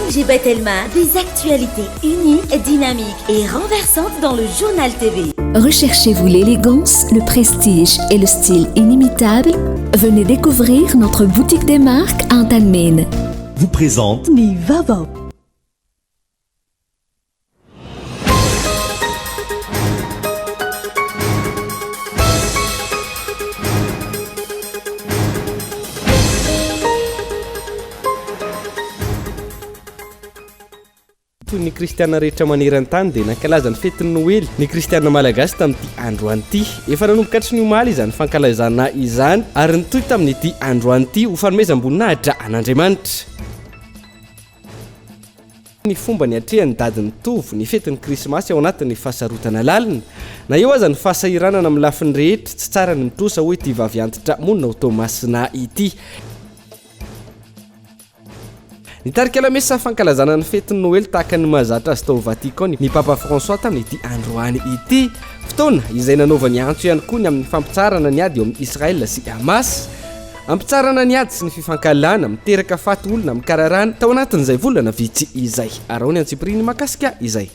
ONG Batelma, des actualités uniques, dynamiques et renversantes dans le Journal TV. Recherchez-vous l'élégance, le prestige et le style inimitable Venez découvrir notre boutique des marques Antanimena. Vous présente Ny vaovao. Toy ny kristiana rehetra maneran-tany dia nankalaza ny fetin'ny Noely ny kristiana malagasy tamin'ity androany ity. Efa nanomboka hatry ny omaly izany fankalazana izany ary nitohy tamin'ity androany ity ho fanomezam-boninahitra an'Andriamanitra. Ny fomba niatrehan'i Dady Nitovo ny fetin'ny Krismasy ao anatin'ny fahasarotana lalina. Na eo aza ny fahasahiranana amin'ny lafiny rehetra, tsy tsara ny mitrosa hoy ity vavy antitra monina ao Toamasina ity. Nitarika lamesa fankalazana ny fetin'ny Noely tahaka ny mahazatra azy tao Vatican ny Papa François tamin'ity androany ity. Fotoana izay nanaovany antso ihany koa ny amin'ny fampitsaharana ny ady eo amin'i Israël sy Hamas. Ampitsarana ny ady sy ny fifankahalana miteraka faty olona mikararana tao anatin'izay volana vitsy izay. Araho ny antsipiriany mahakasika izay.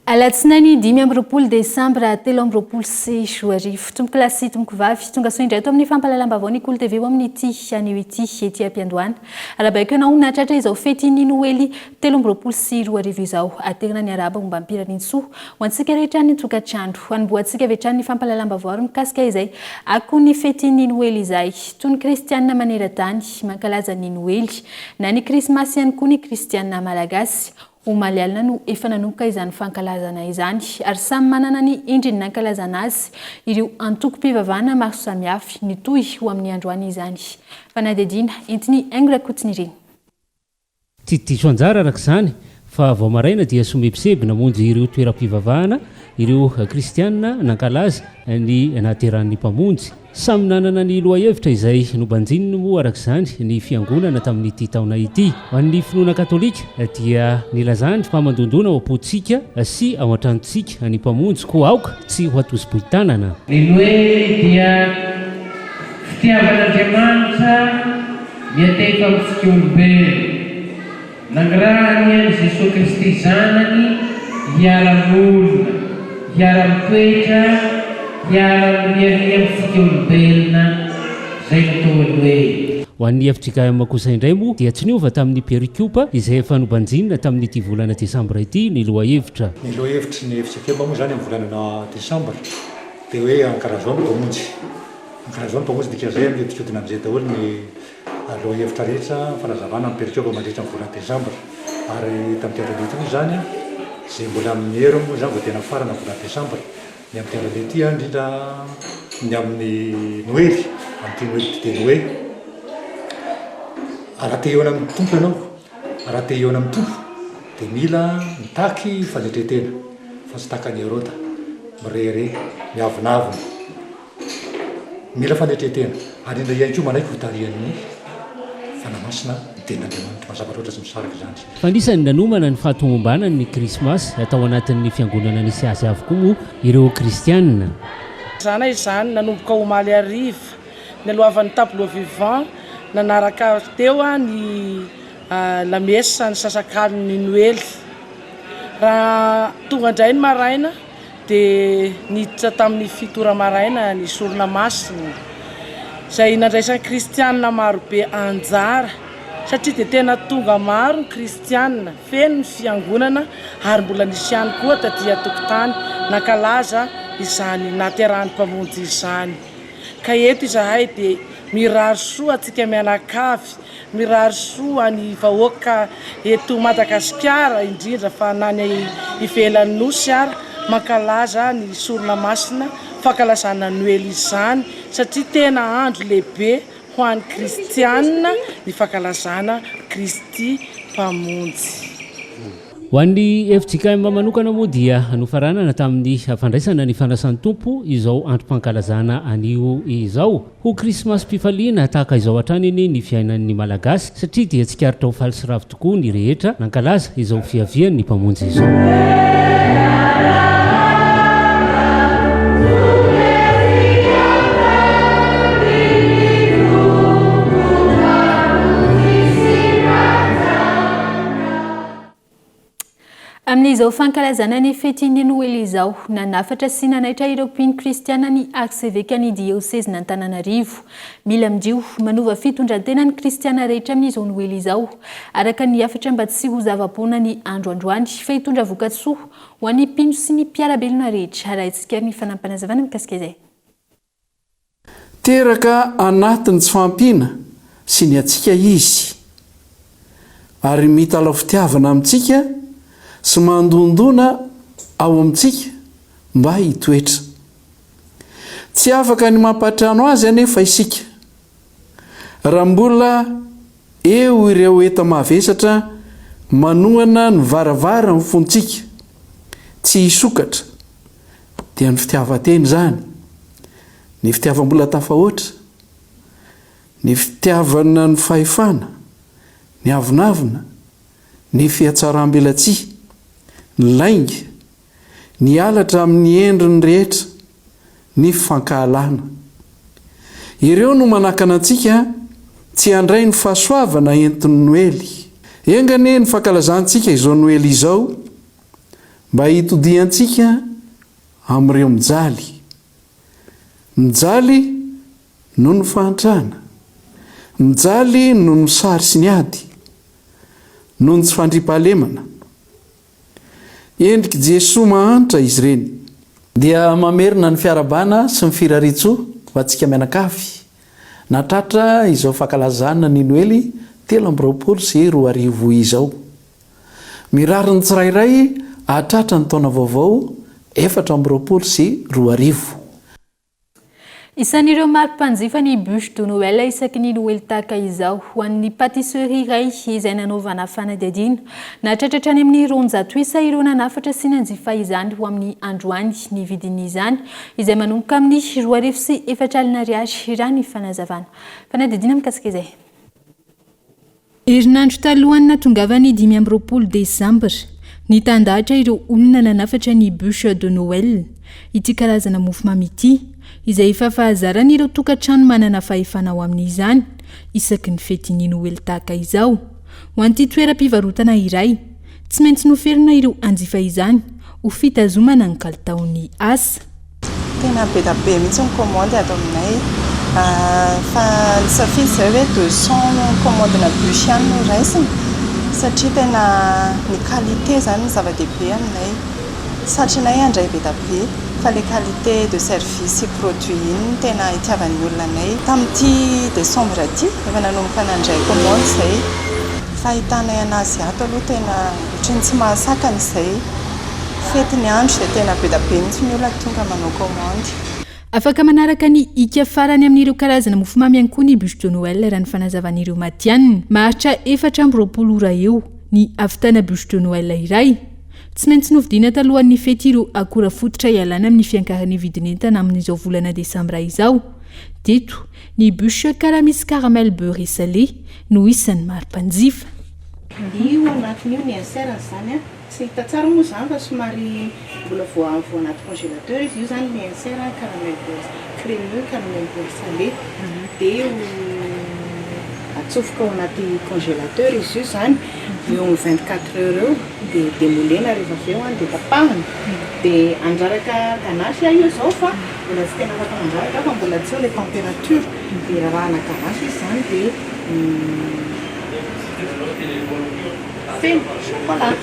Alatsinainy 25 desambra 2023. Tompokolahy sy tompokovavy, tongasoa indray ato amin'ny fampahalalam-baovao ny Kolo TV ho amin'ity anio ity ety am-piandohana. Arahabaiko ianao nahatratra izao fetin'ny Noely 2023 izao. Aterina ny arahaba ombam-pirariantsoa ho antsika rehetra any an-tokantrano. Hanombohantsika avy hatrany ny fampahalalam-baovao ary mikasika izay akon'ny fetin'ny Noely izay. Toy ny kristianina maneran-tany mankalaza ny Noely na ny Krismasy ihany koa ny kristianina malagasy. Omaly alina no efa nanomboka izany fankalazana izany ary samy manana ny endriny nankalazana azy ireo antokom-pivavahana maro samihafa. Nitohy ho amin'ny androany izany fanadihadiana entin'i Haingo Rakotonirina. Tsy diso anjara araka izany fa vao maraina dia somebiseby namonjy ireo toeram-pivavahana ireo kristiana nankalaza ny nahaterahan'ny Mpamonjy. Samy nanana ny lohahevitra izay nobanjininy moa araka izany ny Fiangonana tamin'ity taona ity. Ho an'ny finoana katolika dia nilazany fa mandondona ao am-pontsika sy ao an-tranontsika ny Mpamonjy koa aoka tsy ho atosi-bohi-tanana. Ny Noely dia fitiavan'Andriamanitra miantefa amintsika olombelona. Nanirahany an'i Jesoa Kristy Zanany hiara-monina, hiara-mitoetra, hiara-miriaria amintsika olombelona, izay no toa ny hoe. Ho an'ny fjkm kosa indray moa dia tsy niova tamin'ny perikopa izay efa nobanjinina tamin'ity volana desambra ity ny lohahevitra. Ny lohahevitry ny fjkm moa izany amin'ny volana desambra dia hoe Ankalazao ny Mpamonjy. Ankalazao ny Mpamonjy dikan'izay mihodinkodina amin'izay daholo ny Lohahevitra rehetra, fanazavana ny perikopa mandritra ny volana desambra. Ary tamin'ity andro ity moa izany, izay mbola amin'ny heriny moa izany vao tena farana ny volana desambra. Ny amin'ity andro ity indrindra ny amin'ny Noely, amin'ity Noely ity dia ny hoe, raha te hihaona amin'ny Tompo ianao, raha te hihaona amin'ny Tompo dia mila mitaky fanetren-tena fa tsy tahaka an'i Heroda, mirehareha, miavonavona. Mila fanetren-tena, ary indrindra ihany koa manaiky hotarihan'ny Fanahy Masina ny Tenin'Andriamanitra. Mazava loatra tsy misaraka izany. Fa anisan'ny nanomana ny fahatomombanany ny Krismasy tao anatin'ny fiangonana nisy azy avokoa moa ireo kristiana. Zana izany nanomboka omaly hariva, nialohavan'ny tableau vivant, nanaraka teo ny lamesa ny sasakalin'ny Noely. Raha tonga indray ny maraina Dia niditra tamin'ny fito ora maraina ny sorona masina, izay nandraisan'ny kristiana marobe anjara, satria dia tena tonga maro ny kristiana, feno ny fiangonana ary mbola nisy ihany koa taty an-tokotany nankalaza izany nahaterahan'ny Mpamonjy izany. Ka eto izahay dia mirary soa antsika mianakavy Mirary soa ny vahoaka eto Madagasikara indrindra fa na ny ivelan'ny Nosy ary mankalaza ny sorona masina fankalazana Noely izany satria tena andro lehibe ho an'ny kristiana ny fankalazana Kristy Mpamonjy. Ho an'ny fjkm manokana moa dia nofaranana tamin'ny fandraisana ny fanasan'ny Tompo izao androm-pankalazana anio izao. Ho krismasim-pifaliana tahaka izao hatrany anie ny fiainan'ny Malagasy satria dia tsikaritra ho faly sy ravo tokoa ny rehetra nankalaza izao fiavian'ny Mpamonjy izao. Amin'izao fankalazana ny fetin'ny Noely izao, nanafatra sy nanaitra ireo mpino kristiana ny arsevekan'ny diosezin'Antananarivo. Mila midio, manova fitondran-tena ny kristiana rehetra amin'izao Noely izao, araka ny hafatra mba tsy ho zava-poana ny andro androany, fa hitondra vokatsoa ho an'ny mpino sy ny mpiara-belona rehetra. Arahintsika ny fanampinazavana mikasika izay. Teraka anatin'ny tsy fahampiana sy ny hatsiaka Izy, ary mitalaho fitiavana amintsika sy mandondona ao amintsika mba hitoetra. Tsy afaka ny mampatrano Azy anefa isika, raha mbola eo ireo enta-mavesatra manohana ny varavaran'ny fontsika tsy hisokatra, dia ny fitiavan-tena izany, ny fitiavam-bola tafahoatra, ny fitiavana ny fahefana, ny avonavona, ny fihatsaram-belatsihy, ny lainga, ny halatra amin'ny endriny rehetra, ny fankahalana. Ireo no manakana antsika tsy handray ny fahasoavana entin'ny Noely. Enga anie ny fankalazantsika izao Noely izao mba hitodihantsika amin'ireo mijaly. Mijaly noho ny fahantrana. Mijaly noho ny mosary sy ny ady. Noho ny tsy fandriampahalemana. Endrik'i Jesoa mahantra izy ireny. Dia mamerina ny fiarahabana sy ny firariantsoa ho antsika mianakavy nahatratra izao fankalazana ny Noely 2023 izao. Mirary ny tsirairay hahatratra ny taona vaovao 2024. Isan'ireo maro mpanjifa ny bûche de Noël isaky ny Noely tahaka izao. Ho an'ny pâtisserie iray izay nanaovana fanadihadiana, nahatratra hatrany amin'ny 200 isa ireo nanafatra sy nanjifa izany ho amin'ny androany. Ny vidin'izany izay manomboka amin'ny 4004 ariary raha ny fanazavana. Fanadihadiana mikasika izay. Herinandro talohan'ny nahatongavan'ny 25 desambra, nitandahatra ireo olona nanafatra ny bûche de Noël, ity karazana mofomamy ity, izay efa fahazaran'ireo tokantrano manana fahefana ao amin'izany, isaky ny fetin'ny Noely tahaka izao. Ho an'ity toeram-pivarotana iray, tsy maintsy noferana ireo hanjifa izany ho fitazomana ny kalitaon'ny asa. Tena be da be mihitsy ny commande ato aminay fa nisafidy izay hoe 200 commande-na bûche ihany no raisina satria tena ny qualité izany no zava-dehibe aminay. Satrinay handray be da be fa ilay qualité de service sy produit iny no tena itiavan'ny olona anay. Tamin'ity décembre ity efa nanomboka nandray commande izay. Fahitanay an'azy ato aloha tena ohatran'ny tsy mahasakana izay. Fety ny andro dia tena be da be mihitsy ny olona tonga manao commande. Afaka manaraka ny hika farany amin'ireo karazana mofomamy ihany koa ny bûche de Noël raha ny fanazavan'ireo matihanina. Maharitra 24 ora eo ny hahavitana bûche de Noël iray. Tsy maintsy novidiana talohan'ny fety ireo akora fototra hialana amin'ny fiankaran'ny vidin'entana amin'izao volana desambra izao. Teto, ny bûche kara misy caramel beurré salé no isan'ny maro mpanjifa. Io anatiny io ny insert-ny izany an. Tsy hita tsara moa izany fa somary mbola vao avy ao anaty congélateur izy io izany ilay insert caramel beurre crémeux caramel beurre salé dia ho atsofoka ao anaty congélateur izy io izany eo amin'ny 24 heures eo dia démoulena rehefa avy eo an dia tapahana dia handraraka ganache aho io izao fa mbola tsy tena afaka mandraraka aho fa mbola tsy eo ilay température dia rarahana ganache izy izany dia Feno chocolat.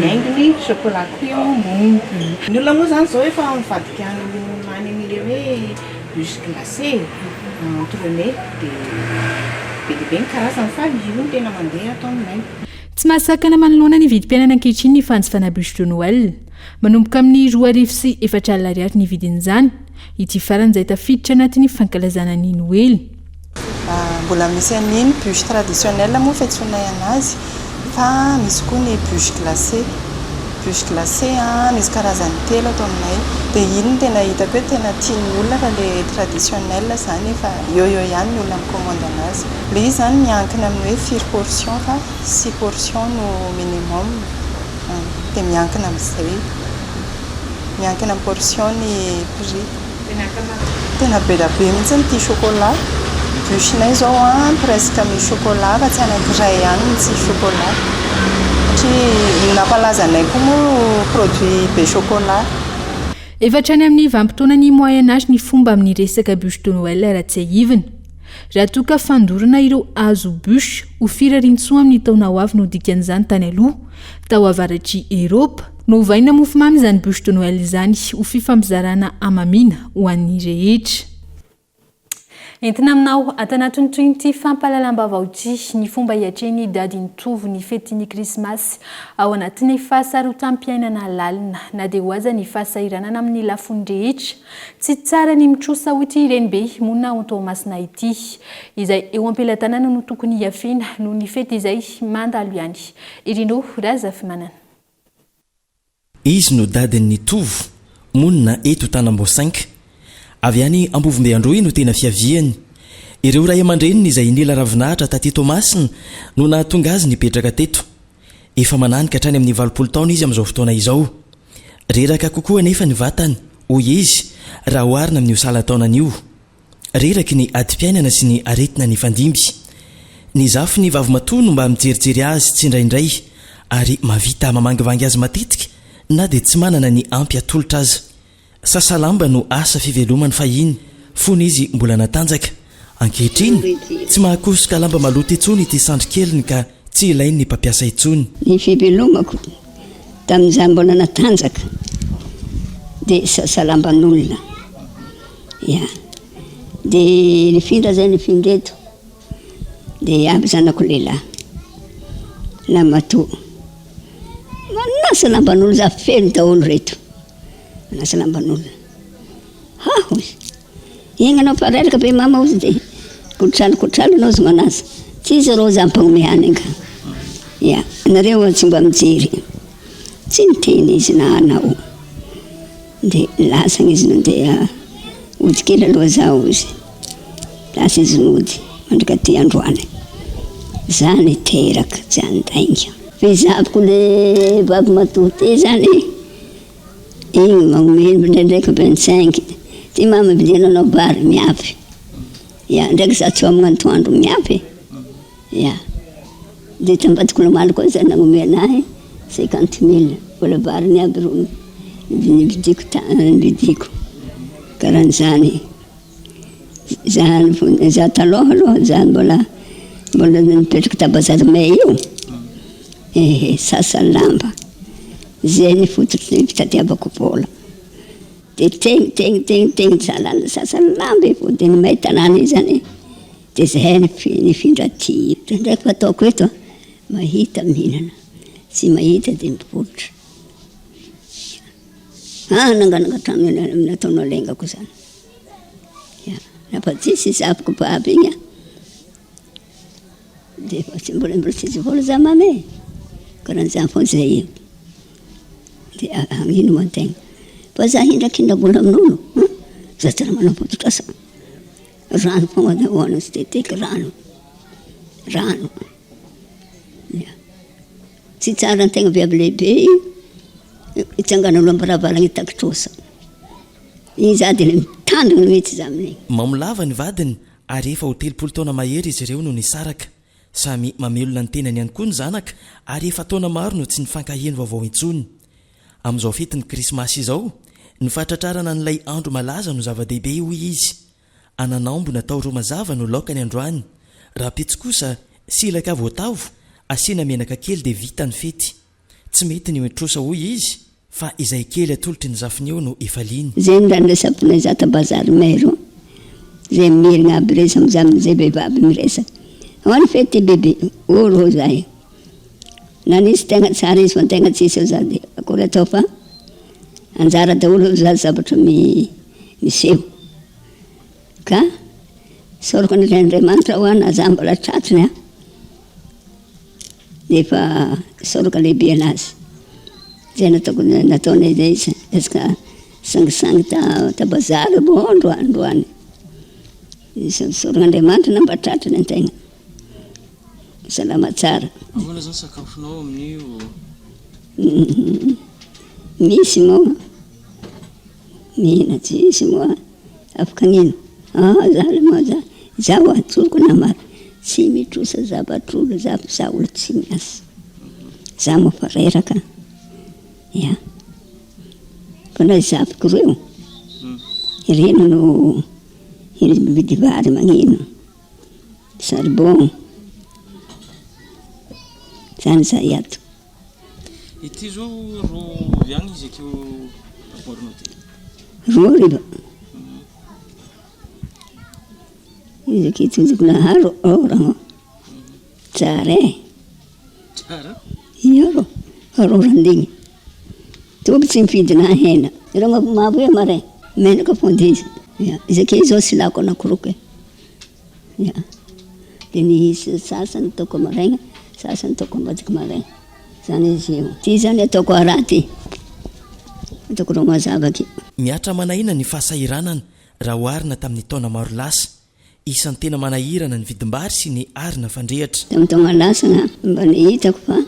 Ny haingony chocolat koa eo amboniny. Ny olona moa izany izao efa mivadika any amin'ilay hoe bûche glacée e, entremets, dia be dia be ny karazany fa io no tena mandeha ato aminay. Tsy mahasakana manoloana ny vidim-piainana ankehitriny ny fanjifana bûche de Noël. Manomboka amin'ny 4004 ariary ny vidin'izany. Ity farany izay tafiditra anatin'ny fankalazana ny Noely. Mbola misy an'iny bûche traditionnelle moa fiantsoanay anazy. Fa misy koa ny bûche glacée. Bûche glacée misy karazany telo ato aminay. Dia iny no tena hitako hoe tena tian'ny olona fa ilay traditionnel izany efa eo eo ihany ny olona mi-commande anazy. Ilay izy izany miankina amin'ny hoe firy portion fa six portion no minimum. Dia miankina amin'izay. Miankina amin'ny portion ny prix. Tena be dia be mihitsy ny tia chocolat. Bûche-nay izao an, presque misy chocolat fa tsy anankiray ihany no tsisy chocolat. Satria ny nampalaza anay koa moa produit be chocolat. Efa hatrany amin'ny vanim-potoanan'ny Moyen Age ny fomba amin'ny resaka bûche de Noël raha tsiahivina. Raha toa ka fandorana ireo hazo bûche ho firariantsoa amin'ny taona ho avy no dikan'izany tany aloha, tao avaratr'i Eropa. Novaina mofomamy izany bûche de Noël izany ho fifampizarana hamamiana ho an'ny rehetra. Entina aminao ato anatin'ny tohin'ity fampahalalam-baovao ity ny fomba hiatrehan'i Dady Nitovo ny fetin'ny Krismasy ao anatin'ny fahasarotam-piainana lalina na dia ho aza ny fahasahiranana amin'ny lafiny rehetra. Tsy tsara ny mitrosa hoy ity renibe monina ao Toamasina ity. Izay eo am-pelatanana no tokony hiafiana noho ny fety izay mandalo ihany. Irino Razafimanana. Izy no dadin'i Tovo, monina eto Tanambao Cinq. Avy any Ambovombe Androy no tena fiaviany. Ireo ray aman-dreniny izay nila ravinahitra taty Toamasina no nahatonga azy nipetraka teto. Efa mananika hatrany amin'ny 80 taona izy amin'izao fotoana izao. Reraka kokoa anefa ny vatany, hoy izy, raha oharina amin'io salan-taonany io. Reraky ny adim-piainana sy ny aretina nifandimby. Ny zafiny vavimatoa no mba mijerijery azy tsindraindray ary mahavita mamangivangy azy matetika na dia tsy manana ny ampy atolotra aza. Sasa lamba no asa fivelomany fahiny fony izy mbola natanjaka. Ankehitriny, tsy mahakosoka lamba maloto intsony ity sandry keliny ka tsy ilain'ny mpampiasa intsony. Ny fivelomako tamin'izaho mbola natanjaka dia sasa lamban'olona. Ya. Dia nifindra zay nifindra eto. Dia avy zanako lehilahy. Lamatoa. Manasa lamban'olona za feno daholo reto. Manasa lamban'olona. Ha hozy. Igny anao fa reraka be mama hozy dia kotralo kotralo anao izy manasa. Tsy izy rô za mpagnome hanigny ka. Ya, nareo tsy mba mijery. Tsy niteny izy na anao. Dia lasana izy nandeha hody kely aloha zaho hozy. Lasa izy nody mandraka aty androany. Za niteraka tsy handainga. Vehivaviko le vavy matoa ty zany, igny magnome indraindraiky 25, ty mama vidiananao vary miavy. Ya, ndraiky za tsy homagna antoandro miavy e. Ya. Dia tambadiko omaly koa zay nagnome anahy 50 mille, mbola vary ny aby ro nividiko ta- nividiko. Karahan'izany. Za za taloha aloha za mbola mbola nipetraka ta Bazary May io, ehe sasa lamba, zay ny fototry ny fitadiavako vola. Dia tegny tegny tegny tegny sahala sasa lamba io fô, dia ny may tanàna io zany. Dia zahay nifindra aty. Indraindraiky fa ataoko eto an, mahita mihinana, tsy mahita dia mipolitra. Hanangananga trano eny nataonao lengako izany. Ya, rehefa tsisy zafiko babo igny an, dia efa tsy mbola mbola tsisy vola za mama e, karahan'izany foana zay io. Dia hagnino moa an-tegna, fa za hindrakindra vola amin'olo an, za tsy raha manao fototr'asa. Rano foagna zao hohanina tsy teteky rano, rano. Ya. Tsy tsara antegna viavy lehibe io hitsangana aloha am-baravarana hitaky trosa. Igny za de mitandrina mihitsy za amin'igny. Mamo lava ny vadiny ary efa ho 30 taona mahery izy ireo no nisaraka. Samy mamelona ny tenany ihany koa ny zanaka ary efa taona maro no tsy nifankaheno vaovao intsony. Amin'izao fetin'ny krismasy izao, ny fahatratrarana an'ilay andro malaza no zava-dehibe hoy izy. Ananambo natao ro mazava no laokany androany. Rahampitso kosa, silaka voatavo, asiana menaka kely dia vita ny fety. Tsy mety ny mitrosa hoy izy fa izay kely atolotry ny zafiny eo no ifaliany. Zegny raha niresapinay za ta bazary mero ze mirigna aby resa amza amze vehivavy miresa ahoana fety bebe olo hoy zahay na nisy tegna tsara izy fa tegna tsisy eo za de akory atao fa anjara daholo hoy za zavatra miseho ka isaorako an'Andriamanitra hoa na za mbola tratriny a. Nefa soroka lehibe anazy. Zay nataoko nataonay zay resaka sangisangy ta ta bazary moa androany androany. Isaorana Andriamanitra na mba tratra ny antegna. Salama tsara. Ahoana zany sakafonao amin'io? Misy moa mihina tsisy moa afaka anino. Ah za moa za zaho atsoriko namana tsy mitrosa zavatr'olo za fa za olo tsy miasa. Za moa fa reraka. Ya. Fa na zafiko reo, ireny no iry mividy vary magnino, charbon, zany zahay ato. Ity zao ro avy agny izy akeo amboarinao ty? Ro hariva. Izy akeho tsinjoko naharo ôragna. Tsara e! Tsara? Ia rô, rô randigny. Tompy tsy mifidy na hena. Rô mavomavo io mare, menaka fondy izy. Ia, izy ake zao tsy lako anakiroa ke. Ia, de ny sasany ataoko maraigna, sasany ataoko ambadiky maraigna. Zany izy io. Ty zany ataoko araha ty. Ataoko rô mazava aky. Mihatra aman'aina ny fahasahiranana raha oharina tamin'ny taona maro lasa. Isan'ny tena manahirana ny vidim-bary sy ny arina fandrehitra. Tamin'ny taogna lasa mba ny hitako fa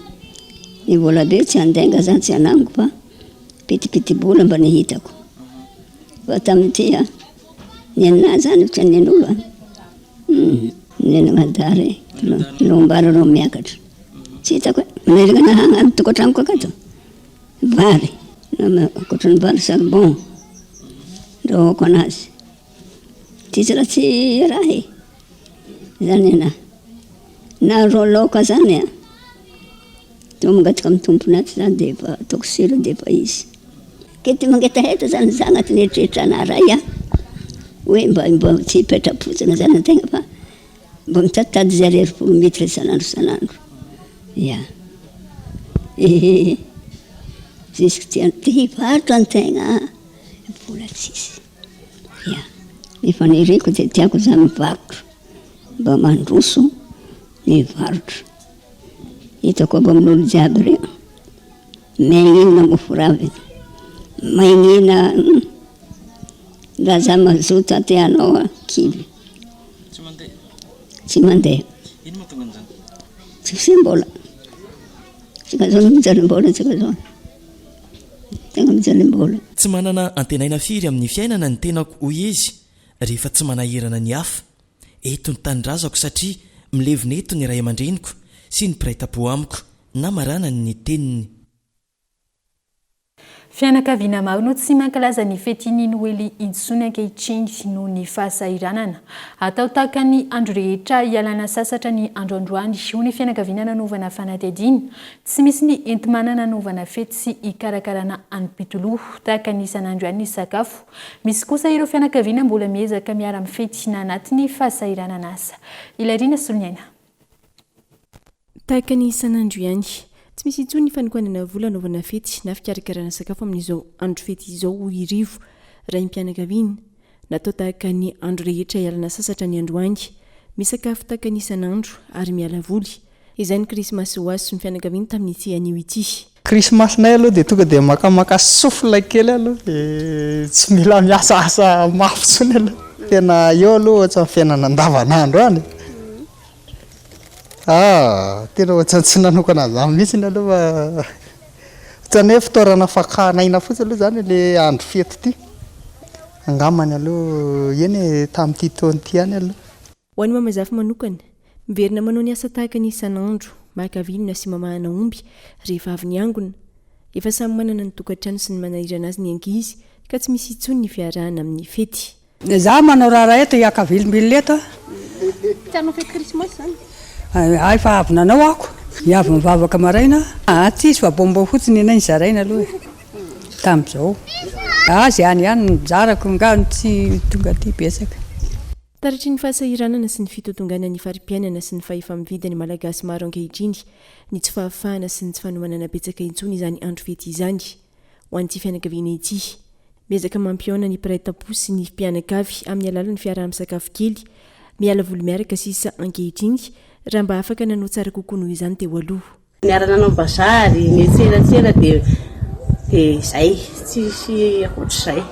ny vola be tsy andenga za tsy ananiko fa pitipiti-bola mba ny hitako fa tamin'ity a ny anah zany ohatran'ny ny an'olo a ny an'Anadary lombary reo miakatra tsy hitako e manerana anah any tokantranoko akato vary ankoatran'ny vary charbon andrahoako anazy. Tsisy raha tsy raha e, zany ana. Na rô laoka zany a, to mangataka amin'ny tompony ato zany de efa ataoko sira de efa izy. Ke ty mangetaheta zany za agnatin'ny eritreritra ray a, hoe mba mba tsy hipetra-potsiny zany antegna fa mba mitaditady zay ariary folo miditra isan'andro isan'andro, ya. Ehe, jusque ty te hivarotra antegna vola tsisy. Ya, ny faniriako dia tiako zany mivarotra, mba mandroso ny varotra. Hitako avy amin'olo jiaby reo, magnina mofo ravina, magnina raha za mazoto te hanao a, kivy. Tsy mandeha? Tsy mandeha. Ino mahatonga an'izany? Tsy fisiam-bola. Tsika zao mijalim-bola tsika zao. Tegna mijalim-bola. Tsy manana antenaina firy amin'ny fiainana ny tenako hoy izy rehefa tsy manahirana ny hafa. Eto ny tanindrazako satria milevina eto ny ray aman-dreniko sy ny mpiray tampo amiko. Namaranany ny teniny. Fianakaviana maro no tsy mankalaza ny fetin'ny Noely intsony ankehitriny noho ny fahasahiranana. Atao tahaka ny andro rehetra hialana sasatra ny andro androany, hoy ny fianakaviana nanaovana fanadihadiana. Tsy misy ny enti-manana hanaovana fety sy hikarakarana hanim-pitoloha. Tahaka ny isan'andro ihany ny sakafo. Misy kosa ireo fianakaviana mbola miezaka miara-mifety na anatin'ny fahasahiranana aza. Ilariana Soloniaina. Tahaka ny isan'andro ihany. Tsy misy intsony ny fanokanana vola hanaovana fety na fikarakarana sakafo amin'izao andro fety izao hoy i Rivo, raim-pianakaviana. Natao tahaka ny andro rehetra hialana sasatra ny androany. Misakafo tahaka ny isan'andro ary miala voly. Izay ny krismasy ho azy sy ny fianakaviany tamin'ity anio ity. Krismasinay aloha dia tonga dia makamaka souffle kely aloha dia tsy mila miasa asa mafy intsony aloha. Tena eo aloha ohatran'ny fiainana andavanandro any. Ah, tena ohatran'ny tsy nanokana an'izany mihitsy aloha fa ohatran'ny hoe fitoerana fakana aina fotsiny aloha izany ilay andro fety ity. Angambany aloha, eny e, tamin'ity taona ity ihany aloha. Ho an'i Mamazafy manokana, miverina manao ny asa tahaka ny isan'andro, maka vilona sy mamahana omby rehefa avy niangona. Efa samy manana ny tokantrano sy ny manahirana azy ny ankizy ka tsy misy intsony ny fiarahana amin'ny fety. Za manao raharaha eto hiakavilombilona eto. Tsy hanao fety krismasy zany? Hay fa avy nanao ako, ny avy nivavaka maraina. Ah tsisy fa bonbon fotsiny nenay nozaraina aloha e, tamin'izao. Ah ze any ihany no nizarako nga no tsy tonga aty betsaka. Taratry ny fahasahiranana sy ny fitotonganan'ny fari-piainana sy ny fahefa-mividy ny Malagasy maro ankehitriny ny tsy fahafahana sy ny tsy fanomanana betsaka intsony izany andro fety izany. Ho an'ity fianakaviana ity. Miezaka mampihaona ny mpiray tampo sy ny mpianakavy amin'ny alalan'ny fiaraha-misakafo kely, miala voly miaraka sisa ankehitriny, raha mba afaka nanao tsara kokoa noho izany teo aloha. Niara-nanao bazary, niantsenatsena dia dia izay, tsisy ankoatr'izay.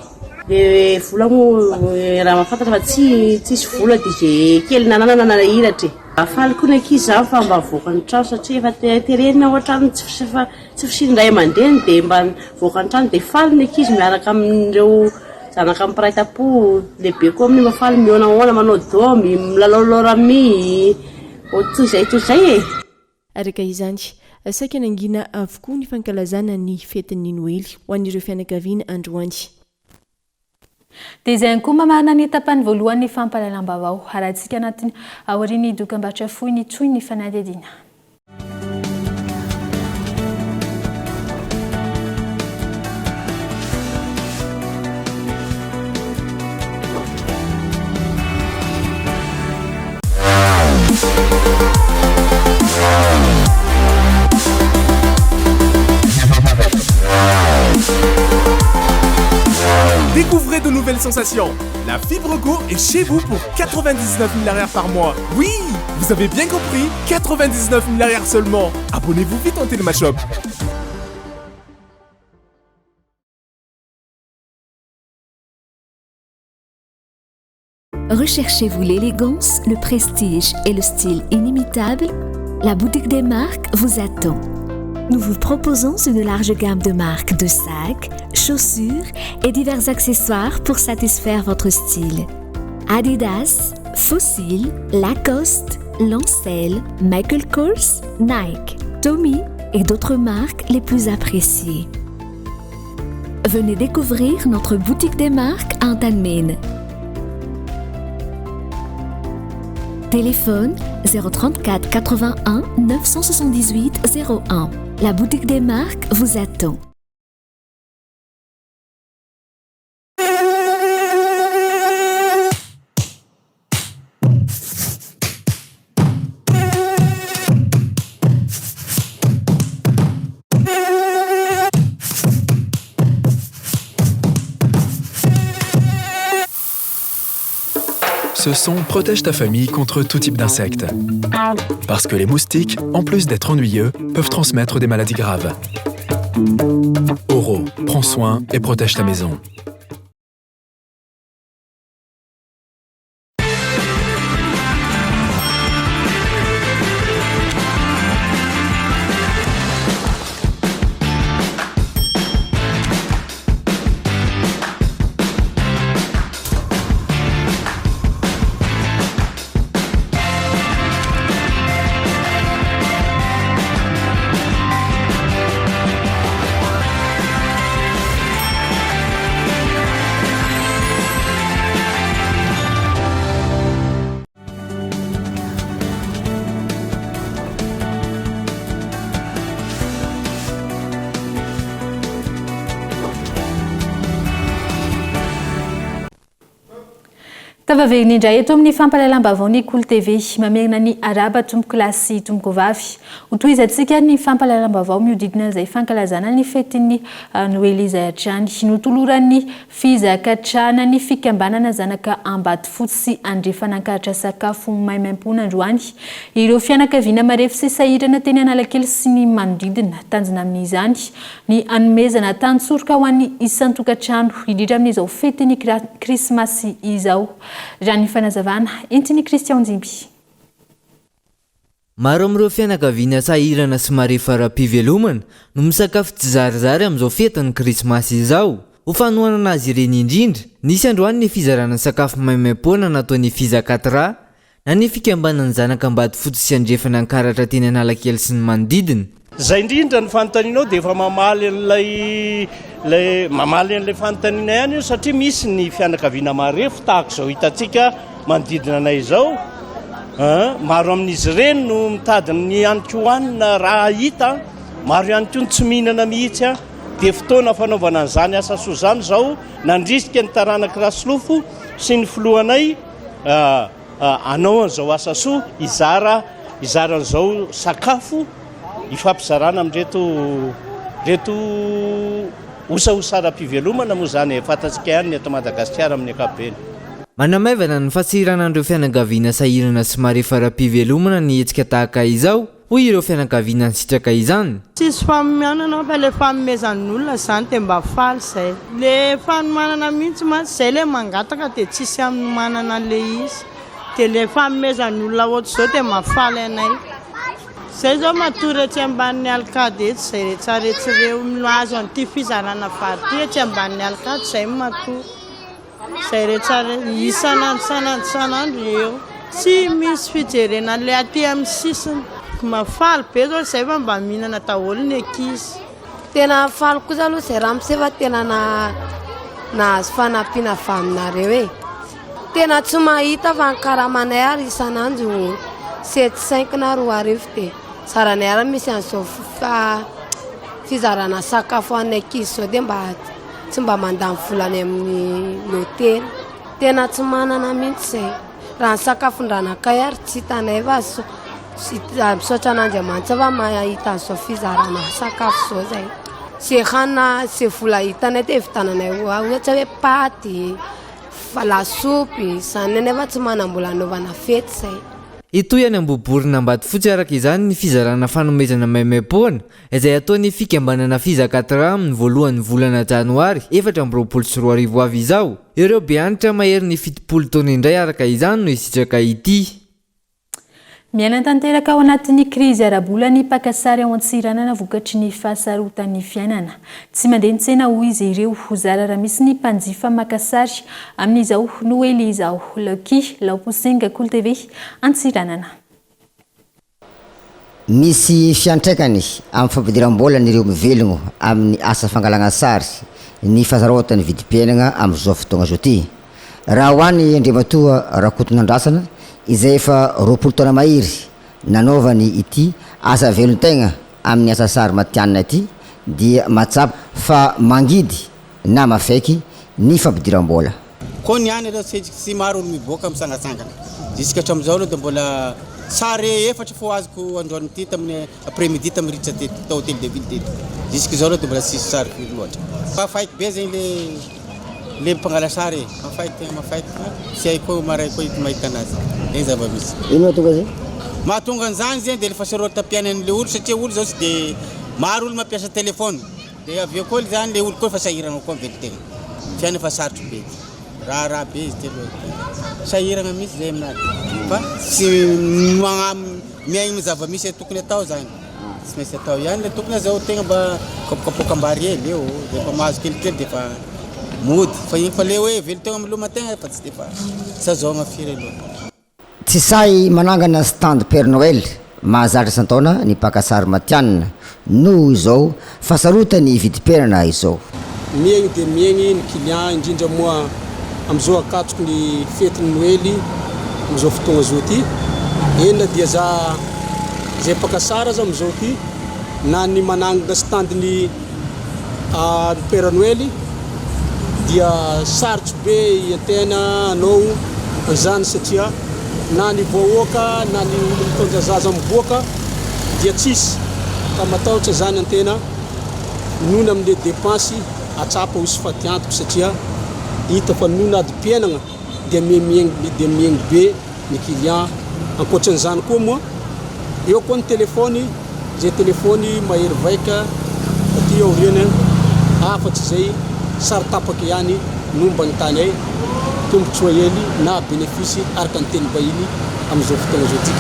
Dia vola moa raha mahafantatra fa tsy tsisy vola dia izay kely nananana nahiratra e. Faly koa ny ankizy izany fa mba mivoaka ny trano satria efa terena ao an-trano tsy tsy fisian'ny ray aman-dreny dia mba mivoaka ny trano dia faly ny ankizy miaraka amin'ireo zanaka mpiray tampo, lehibe koa amin'io mba faly mihaonahaona manao domy, milalaolalao rami, toy izay toy izay e. Araka izany, saika nangina avokoa ny fankalazana ny fetin'ny Noely ho an'ireo fianakaviana androany. Dia izay ihany koa mamarana ny tapany voalohan'ny fampahalalam-baovao. Arahantsika anatin'ny aorian'ny dokambarotra fohy ny tohin'ny fanadihadiana. Découvrez de nouvelles sensations. La fibre Go est chez vous pour 99 000 arrière par mois. Oui, vous avez bien compris, 99 000 arrière seulement. Abonnez-vous vite en Telemashop. Recherchez-vous l'élégance, le prestige et le style inimitable La boutique des marques vous attend. Nous vous proposons une large gamme de marques de sacs, chaussures et divers accessoires pour satisfaire votre style. Adidas, Fossil, Lacoste, Lancel, Michael Kors, Nike, Tommy et d'autres marques les plus appréciées. Venez découvrir notre boutique des marques à Antalmine. Téléphone 034 81 978 01. La boutique des marques vous attend. Ce son protège ta famille contre tout type d'insectes. Parce que les moustiques, en plus d'être ennuyeux, peuvent transmettre des maladies graves. Oro, prends soin et protège ta maison. Tafaverina indray eto amin'ny fampahalalam-baovao ny Kolo TV. Mamerina ny arahaba tompokolahy sy tompokovavy. Hotohizantsika ny fampahalalam-baovao mihodidina izay fankalazana ny fetin'ny Noely izay hatrany. Notoloran'ny Fizakatrana ny fikambanana zanaka Ambatofotsy sy Andrefan'Ankaratra sakafo maimaimpoana androany ireo fianakaviana marefo sy sahirana teny Analakely sy ny manodidina. Tanjona amin'izany ny hanomezana tantsoroka ho an'ny isan-tokantrano, indrindra amin'izao fetin'ny Krismasy izao, raha ny fanazavana entin'i Christian Jimby. Maro amin'ireo fianakaviana sahirana sy marefo ara-pivelomana no misakafo tsizarizary amin'izao fetin'ny Krismasy izao. Ho fanohanana azy ireny indrindra, nisy androany ny fizarana sakafo maimaimpoana nataon'ny Fizakatra, na ny fikambanan'ny zanak'Ambatofotsy sy Andrefana Ankaratra teny Analakely sy ny manodidina. Izay indrindra ny fanontanianao dia efa mamaly an'ilay ilay mamaly an'ilay fanontaniana ihany io satria misy ny fianakaviana marefo tahaka izao hitantsika manodidina anay izao. Maro amin'izy ireny no mitady ny hanin-kohanina raha hita, maro ihany koa ny tsy mihinana mihitsy. Dia fotoana fanaovana an'izany asa soa izany izao, nandrisika ny taranak'i Rasolofo sy ny filohanay hanao an'izao asa soa, hizara hizara an'izao sakafo hifampizarana amin'ireto ireto osaosaram-pivelomana moa izany e, fantatsika ihany ny eto Madagasikara amin'ny ankapobeny. Manamaivana ny fahasahiranan'ireo fianakaviana sahirana sy marefo ara-pivelomana ny hetsika tahaka izao. hoy ireo fianakaviana nisitraka izany. Tsisy fanomanana fa le fanomezan'olona zany de mba faly zay. Le fanomanana mihitsy mantsy zay le mangataka de tsisy anomanana anle izy. De le fanomezan'olona ohatr'izao de mahafaly anay. Zay zao matory etsy ambanin'ny alokady etsy zay retsaretsy reo mahazo an'ity fizarana vary ity etsy ambanin'ny alokady zay matory. Zay retsaretsy isan'andro isan'andro isan'andro eo. Tsy misy fijerena an'le aty amin'ny sisiny. Mahafaly be zao zay fa mba mihinana daholo ny ankizy. Tena faly kosa aloha zay ramose fa tena nahazo fanampiana avy aminareo e. Tena tsy mahita fa ny karamanay ary isan'andro sept cinq na 2000 dia zaranay ary misy an'izao fizarana sakafo ho an'ny ankizy izao dia mba tsy mba mandany vola any amin'ny hotely. Tena tsy manana mihitsy izay. Raha ny sakafon-dranakay ary tsy hitanay fa misaotra an'Andriamanitra fa mahita an'izao fizarana sakafo izao izay. Izay hanina, izay vola hitanay dia vidiananay ohatra hoe paty. Fa lasopy, izany anefa tsy manam-bola hanaovana fety izay. Hitohy any Ambohiborona Ambatofotsy araka izany ny fizarana fanomezana maimaimpoana izay ataon'ny fikambanana Fizakatra amin'ny voalohan'ny volana janoary 2024 ho avy izao. Ireo beantitra maherin'ny 70 taona indray araka izany no hisitraka ity. Miaina tanteraka ao anatin'ny krizy ara-bola ny mpaka sary ao Antsiranana vokatry ny fahasarotan'ny fiainana. Tsy mandeha ny tsena hoy izy ireo. Zara raha misy ny mpanjifa maka sary amin'izao Noely izao. Lucky Laoposinga, Kolo TV, Antsiranana. Misy fiantraikany amin'ny fampidiram-bolan'ireo mivelogno amin'ny asa fangalagna sary ny fahasarotan'ny vidim-piainagna amin'izao fotoagna izao ty. Raha ho an'i Andriamatoa Rakotonandrasana izay efa 20 taona mahery nanaovany ity asa velon-tegna amin'ny asa sary matihanina ity dia mahatsapa fa mangidy na mafaiky ny fampidiram-bola. Koa ny any aloha tsy maro olo miboaka mitsangatsangana jusque hatramin'izao aloha dia mbola sary efatra fo azoko androany ity tamin'ny après midi tamin'ny ritra teto tao hotel de ville teto jusque izao aloha dia mbola tsisy sary firy loatra. Mafaiky be zegny le Le mpangala sary e, mafaiky tegna mafaiky fa tsy hay koa maray koa ito mahita anazy, zegny zava-misy. Ino mahatonga zay? Mahatonga an'izany zegny de le fahasarotam-piainan'le olo satria olo zao tsy de maro olo mampiasa téléphone de avy eo koa zany le olo koa efa sahiragna koa mivelon-tegna, fiainana efa sarotro be, raharaha be izy ty aloha e, sahiragna mihitsy zay aminazy fa tsy magna- miaigny zava-misy tokony atao zany. Tsy maintsy atao ihany le tokony azahoan-tegna mba kapokapoakam-bary hely eo, de efa mahazo kelikely de efa mody, fa igny fa le hoe velon-tegna milomategna efa tsy de efa tsy azahoagna firy aloha. Tsy sahy manangana stand Père Noël mahazatra isan-taona ny mpaka sary matihanina noho izao fahasarotan'ny vidim-piainana izao. Mihegny dia mihegny ny client indrindra moa amin'izao akatroky ny fetin'ny Noely amin'izao fotoagna zao ty. Eny na dia za zay mpaka sary aza amin'izao ty na ny manangana stand ny Père Noely dia sarotro be iantena anao an'izany satria na ny vahoaka na ny olo mitondra zaza miboaka dia tsisy ka matahotra zany antena Noho ny amin'ilay dépense atsapa ho sy fatiantoka satria hita fa noho ny adim-piainagna dia miha-mihaingo dia mihaingo be ny client. Ankoatran'izany koa moa eo koa ny téléphone izay téléphone mahery vaika aty aoriana afa-tsy izay sary tapaka ihany no mba nitany tombotsoa hely na bénéfice araka ny teny vahiny amin'izao fotoagna izao ty.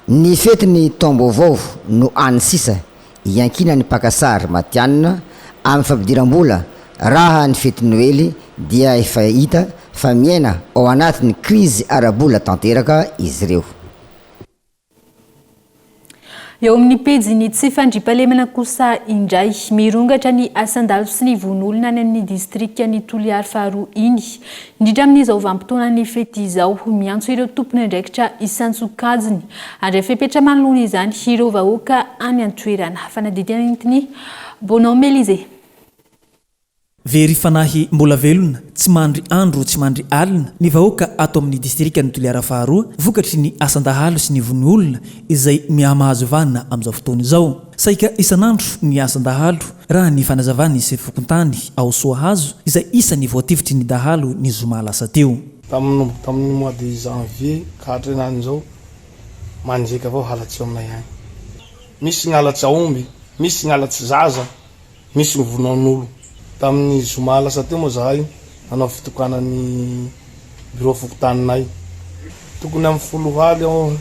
Ny fetin'ny taom-baovao no any sisa iankinan'ny mpaka sary matihanina amin'ny fampidiram-bola raha ny fetin'ny Noely dia efa hita fa miaina ao anatin'ny krizy ara-bola tanteraka izy ireo. Eo amin'ny pejin'ny tsy fandriampahalemana kosa indray, mirongatra ny asan-dalo sy ny vono olona any amin'ny distrikan'i Toliary faharoa iny. Indrindra amin'izao vanim-potoanan'ny fety izao, miantso ireo tompon'andraikitra isan-tsokajiny handray fepetra manoloana izany ireo vahoaka any an-toerana. Fanadihadiana entin'i Bonhomme Elysée. Very fanahy mbola velona, tsy mandry andro tsy mandry alina ny vahoaka ato amin'ny distrikan'i Toliara faharoa vokatry ny asan-dahalo sy ny vono olona izay mihamahazo vahana amin'izao fotoana izao. Saika isan'andro ny asan-dahalo, raha ny fanazavan'ny sefo fokontany ao Soahazo izay isan'ny voatifitry ny dahalo ny zoma lasa teo. Tamin'ny tamin'ny mois de janvier ka hatreny any zao manjeka avao halatsy eo aminay agny. Misy ny halatsy aomby, misy ny halatsy zaza, misy ny vonoan'olo. Tamin'ny zoma lasa teo moa zahay nanao fitokanana ny birao fokontaninay. Tokony amin'ny folo aly aho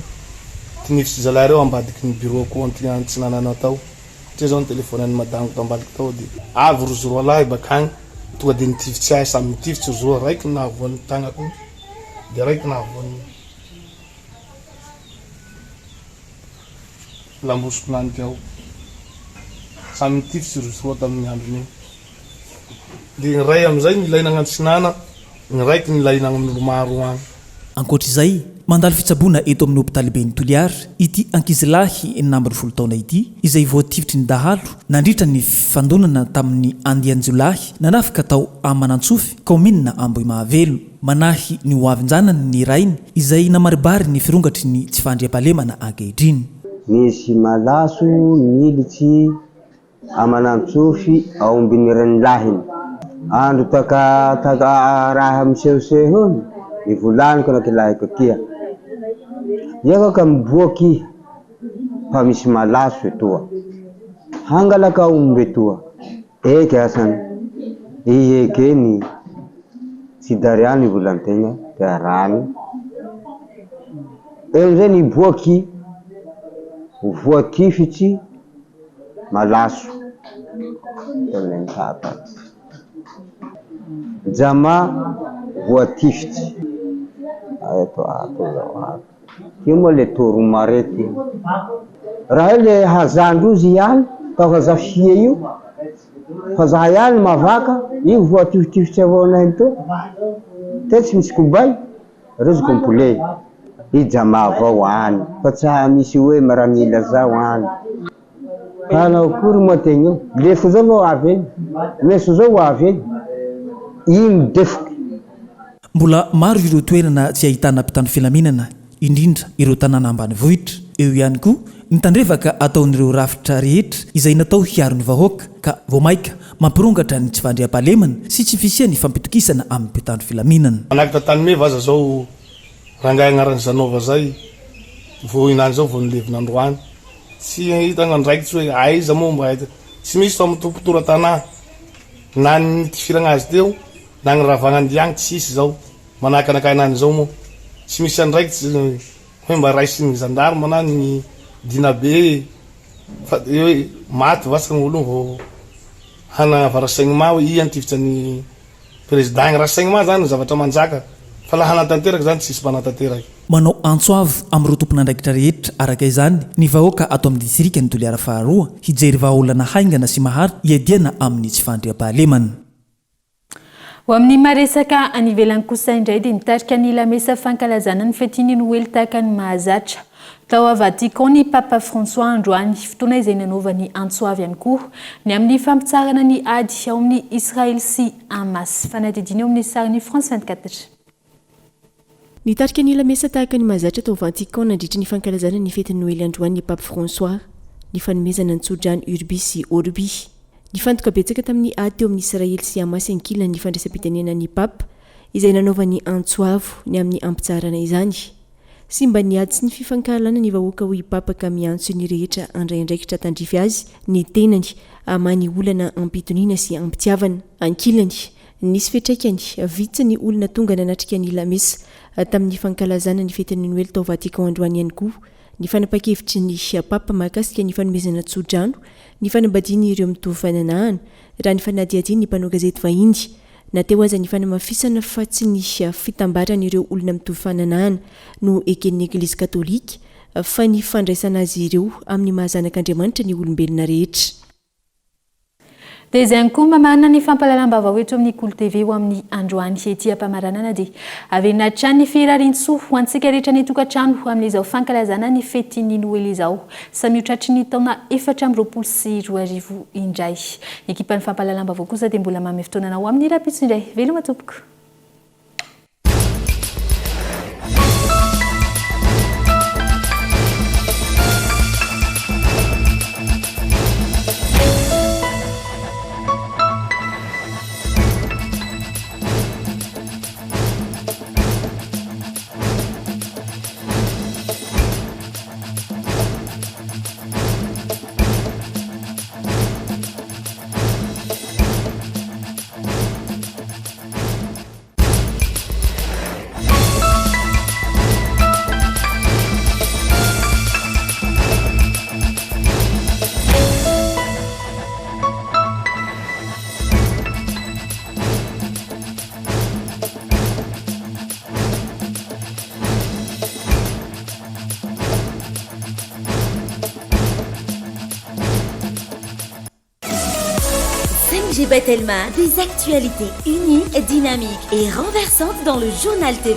tinifitsy zalahy reo ambadiky ny birao-ko antsinanana tao. Satria zao nitelefony an'i madamiko tambadiky tao dia avy rozy roalahy bakagny tonga dia nitifitsy ahy, samy nitifitsy rozy roa, raiky nahavoa ny tagnako dia raiky nahavoa ny Lambosiko nanika ao. Samy nitifitsy rozy roa tamin'ny andron'iny. Dia ny iray amin'izay nilaina agny antsinana, ny raiky nilaina agny amin'ny olomaro agny. Ankoatra izay, mandalo fitsaboana eto amin'ny hopitaliben'i Toliara ity ankizilahy 16 taona ity, izay voatifitry ny dahalo nandritra ny fifandonana tamin'ny andian-jiolahy nanafika tao Amanantsofy, kaominina Ambohimahavelo. Manahy ny ho avin-janany ny rainy izay namaribary ny firongatry ny tsy fandriampahalemana ankehitriny. Nisy malaso nilitsy aman'antsofy aombin'ny renilahiny. Andro taka taka raha misehoseho eo ny volaniko anakilahiko akia. Iako ka miboaky iha fa misy malaso etoa. Hangalaka aomby etoa. Eky asany, iekeny tsy dariany volan-tegna de arahany, eo amizay niboaky voatifitsy malaso taminay nitata, jama voatifitsy, ato ato zao ato. Io moa le toromare ty. Raha io le hazan-drozy ihany tao haza fia io fa zahay ihany mavaka io voatifitifitsy avao anay to te tsy misy kobay rozy complet i jama avao any fa tsy misy hoe miaramila zao any. Hanao akory moa tegna io? Lefo zao vao avy eny, meso zao ho avy eny, ino defoky? Mbola maro ireo toerana tsy ahitana mpitandro filaminana, indrindra ireo tanàna ambanivohitra. Eo ihany koa ny tandrevaka ataon'ireo rafitra rehetra izay natao hiaro ny vahoaka ka vao mainka mampirongatra ny tsy fandriampahalemana sy tsy fisian'ny fampitokisana amin'ny mpitandro filaminana. Manakitra Tanimeva aza zao rangahy agnaran'i Zanova zay vao hinany zao vao nilevina androany. Tsy hita ny andraikitsy hoe aiza moa mba aiza. Tsy misy fa mitopotora tanà. Na ny nitifiragna azy teo na ny ravagna andiagny tsisy zao. Manahaka anakahy nany zao moa. Tsy misy andraikitsy hoe mba raisin'ny gendarme na ny dinabe fa de hoe maty vasaka ny ologno vao hanava renseignement hoe iha nitifitra ny Président igny renseignement zany zavatra manjaka fa la hanatanteraka zany tsisy mpanatanteraky. Manao antso avo amin'ireo tompon'andraikitra rehetra araka izany ny vahoaka ato amin'ny distrikan'i Toliara faharoa hijery vahaolana haingana sy maharitra hiadiana amin'ny tsy fandriampahalemana. Ho amin'ny maha-resaka any ivelany kosa indray dia nitarika ny lamesa fankalazana ny fetin'ny Noely tahaka ny mahazatra tao Vatican ny Papa François androany, fotoana izay nanaovany antso avo ihany koa ny amin'ny fampitsaharana ny ady ao amin'ny Israely sy Hamas. Fanadihadiana eo amin'ny sarin'ny France 24. Nitarika ny lamesa tahaka ny mahazatra tao Vatican nandritry ny fankalazana ny fetin'ny Noely androany ny Pape François. Ny fanomezana ny tsodrano Urbi sy Orbi. Nifantoka betsaka tamin'ny ady teo amin'i Israely sy Hamas ankilany ny fandraisam-pitenenan'ny Pape, izay nanaovany antso avo ny amin'ny hampitsaharana izany. Simba ny ady sy ny fifankahalana ny vahoaka hoy i Papa ka miantso ny rehetra handray andraikitra tandrify azy ny tenany hamaha ny olana am-pitoniana sy am-pitiavana. Ankilany, nisy fiantraikany, vitsy ny olona tonga nanatrika ny lamesa tamin'ny fankalazana ny fetin'ny Noely tao Vatican androany ihany koa ny fanapahan-kevitry ny Papa mahakasika ny fanomezana tso-drano ny fanambadian'ireo mitovy fananahana raha ny fanadihadian'ny mpanao gazety vahiny Na teo aza ny fanamafisana fa tsy ny fitambaran'ireo olona mitovy fananahana no eken'ny Eglizy Katolika fa ny fandraisana azy ireo amin'ny maha zanak'Andriamanitra ny olombelona rehetra. Dia izay ihany koa mamarana ny fampahalalam-baovao eto amin'ny Kolo TV ho amin'ny androany. Ety am-pamaranana dia averina hatrany ny firarian-tsoa ho antsika rehetra any an-tokantrano amin'izao fankalazana ny fetin'ny Noely izao. Samy ho tratry ny taona 2024 indray. Ny ekipan'ny fampahalalam-baovao kosa dia mbola manome fotoana anao amin'ny rahampitso indray. Veloma tompoko. ONG Batelma, des actualités uniques, dynamiques et renversantes dans le journal TV.